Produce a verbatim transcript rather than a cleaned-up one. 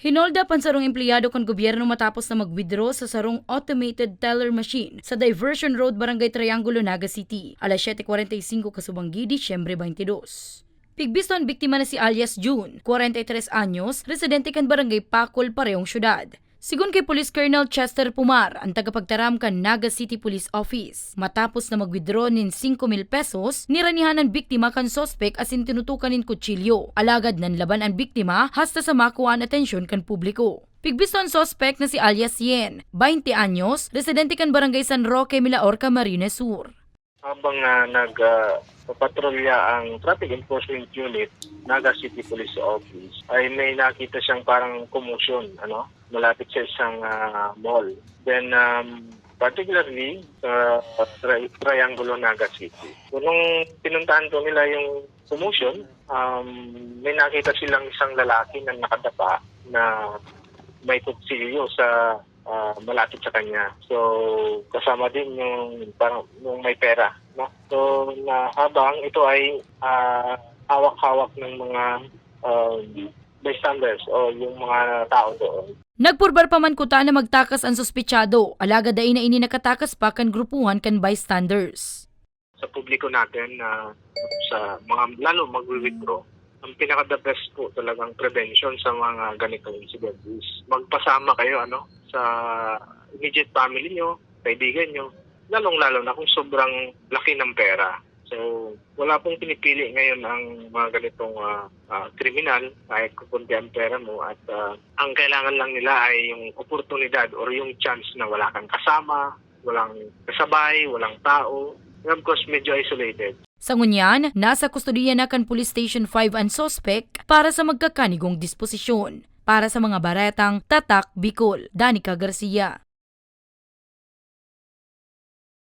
Hinolda an sarong empleyado kan gobyerno matapos na mag-withdraw sa sarong automated teller machine sa Diversion Road, Barangay Triangulo, Naga City, alas siyete kwarenta y singko kasubanggi, Disyembre twenty-two. Pigbisto an biktima na si alias June, kwarenta y tres anyos, residente kan Barangay Pacol, parehong syudad. Sigon ki Police Colonel Chester Pumar, an tagapagtaram kan Naga City Police Office, matapos na mag-withdraw nin singko mil pesos, niranihan an biktima kan suspek asin tinutukan nin kutsilyo. Alagad nanlaban an biktima hasta sa makua an atensyon kan publiko. Pigbisto an suspek na si alias Yen, baynte anyos, residente kan Barangay San Roque, Milaor, Camarines Sur. Habang, ah, nag, ah, papatrolya ang Traffic Enforcement Unit, Naga City Police Office, ay may nakita siyang parang commotion, ano, malapit sa isang, ah, mall. Then, um, particularly sa Tri-, Triangulo, Naga City. So, nung pinuntahan po nila yung commotion, um, may nakita silang isang lalaki na nakadapa na may kutsilyo sa, ah, malapit sa kanya. So, kasama din yung parang yung may pera, no? So, na habang ito ay, ah, hawak-hawak ng mga, um, bystanders o yung mga tao doon. Nagpurbar pa man kuta na magtakas an suspechado, alagad dai na ini nakatakas pa kan grupuhan kan bystanders. Sa publiko natin na sa mga lalo magwi-withdraw, ang pinaka-the best po talagang prevention sa mga ganitong incident is magpasama kayo, ano, sa immediate family nyo, kaibigan nyo, lalong-lalo na kung sobrang laki ng pera. So, wala pong pinipili ngayon ang mga ganitong, ah, ah, kriminal, kahit kukunti ang pera mo, at, ah, ang kailangan lang nila ay yung oportunidad or yung chance na wala kang kasama, walang kasabay, walang tao, and of course, medyo isolated. Sa ngunyan, nasa kustodiya na kan Police Station five an suspek para sa magkakanigong disposisyon. Para sa mga baretang Tatak Bicol, Danica Garcia.